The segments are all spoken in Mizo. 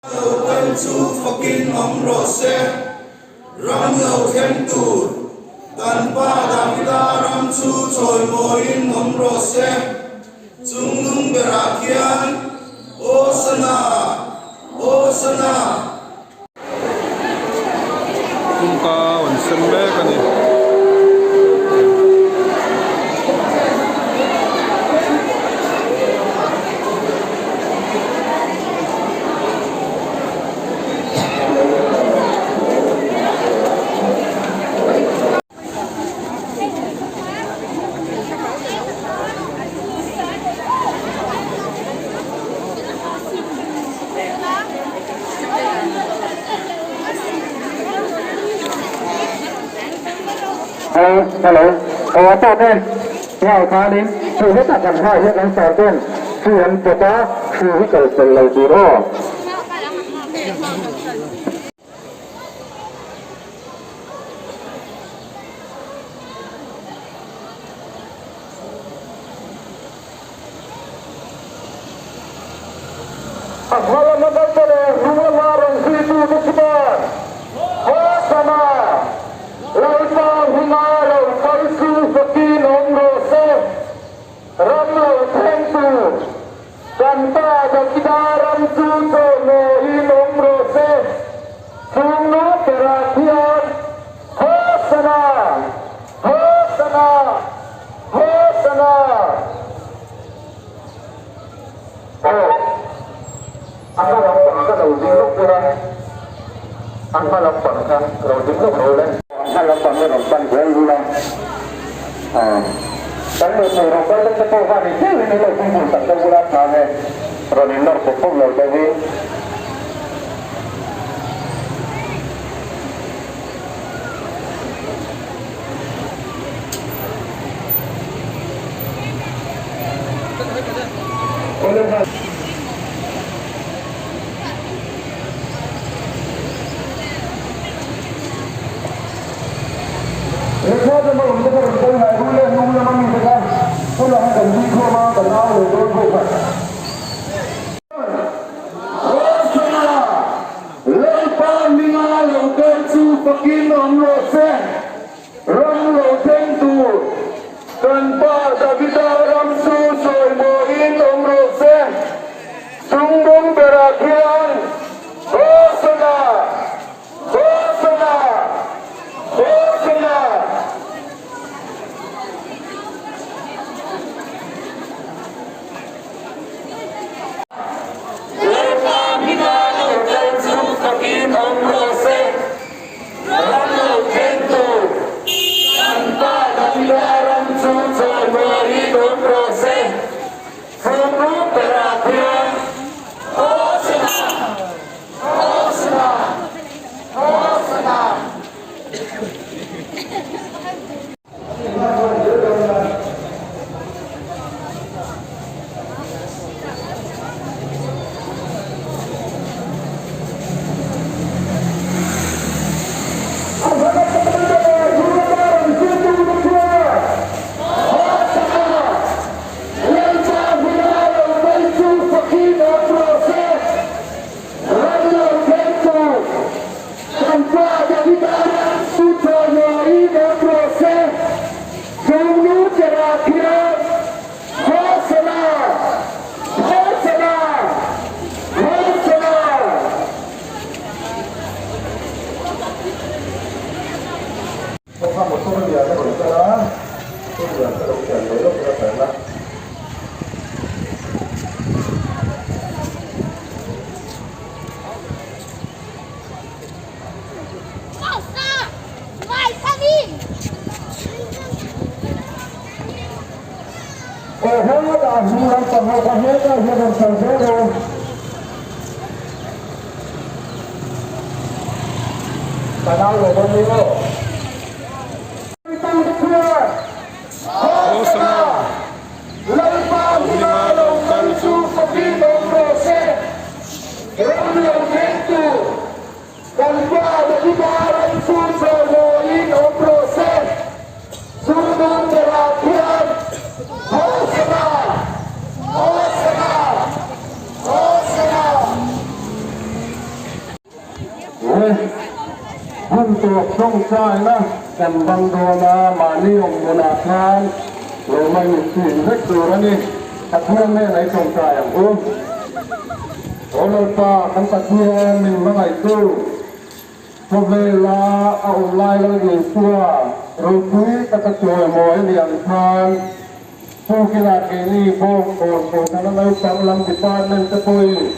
Lo kal chu fakin awm rawh se, ram lo thleng tur kan Pa Davida ram chu chawimawiin awm rawh se, chungnung berah khian, Hosana! Hosana! Kawngka an sem mek a ni. Hello, aw a tawk e, nghal khanin hei hetah kan hmaah hian an sar ten hri an pawt a, hri hi kal fel lo tur aw. A hma lama kalte leh hnung lama rawn zuitute chuan Hosana! Lalpa hminga lo kal chu fakin awm rawh se, ram lo thleng tur Kan pa Davida ram chu chawimawiin awm rawh se, chhungnu berah khian Hosana! Hosana! Hosana! Aw, a hma lampang kha lo ding lawk ula, a hma lampang kha lo ding lawk rawh le. A hma lampang hi rawn pan zel ula, aw, kan lehkhaw rawn kal te pawh khan in deuhin in lo fimkhur tak deuh ula tha nge rawn in nawr pawp pawp lo deuhin. Lalpa hminga lo kal chu fakin awm rawh se. Ram lo thleng tur kan pa Davida ram chu chawimawiin awm rawh se. Chungnung berah khian Hosana! Hosana! Hosana! Lalpa hminga lo kal chu fakin awm rawh se. Ram lo thleng tur kan Pa Davida ram chu chawimawiin awm rawh se. Chhungnu berah khian Hosana! Hosana! Hosana! Le, hun tawp tawngtaina kan bang dawn a, mahni awm hmunah khan lo mai mitchhin vek tur a ni. Pathian nen ei tawngtai ang u. Aw Lalpa, kan Pathian min hmangaihtu, khawvela a awm lai Lal Isua ropui taka chawimawi a nih ang khan, Chukila keini bawk kawn kohhrana naupang lam department te pawhin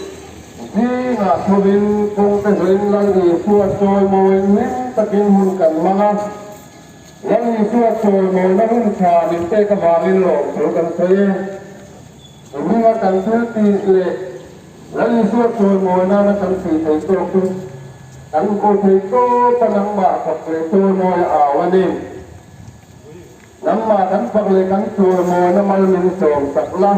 zingah thovin kawngte zawhin Lal Isua chawimawi hlim takin hun kan hmang a. Lal Isua chawimawina hun tha min pek avangin lawmthu kan sawi e. Ringa kan thil tih leh Lal Isua chawimawi nana kan tih theih tawk chu kan aw thei tawp a nangmah fak leh chawimawi a au a ni. Nangmah kan fak leh kan chawimawi a mal min sawm tak la,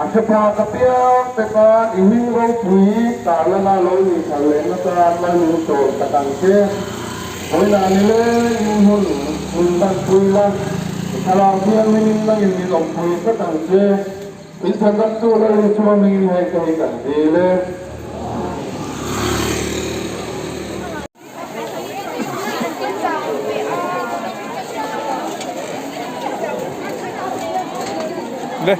a hre phak apiang te tan i hming ropui tarlana lo nih thar lehna tan mal min sawm tak ang che. Vawiinah ni lengin hun min banpui la, i thlarau thianghlimin nangin min awmpui tlat ang che. Min chhandamtu Lal Isua hmingin hei te hi kan dil e. Le.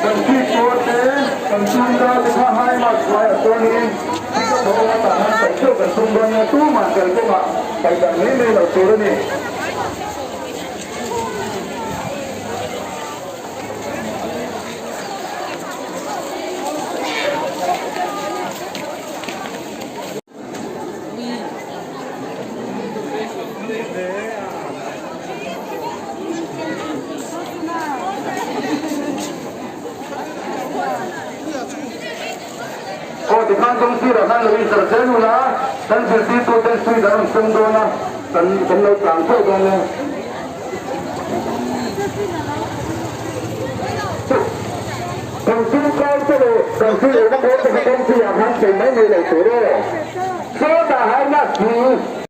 Kan thik pawl te, kan chhungka te kha hai mat hnuaiah chuanin thik a tho a tah han paih theuh kan tum dawn nia, tumah kal kawngah paih dan mai mai lo tur a ni. Aw tikhan kawng sirah khan lo inzar zel ula, kan zirtirtu ten sweet an rawn sem dawn a, kan kan lo tlan theuh dawn e. Kan sum kai te leh kan thil eina kawr te kha kawngpuiah khan sawi mai mai lo tur aw. Sawtah hai mask hi.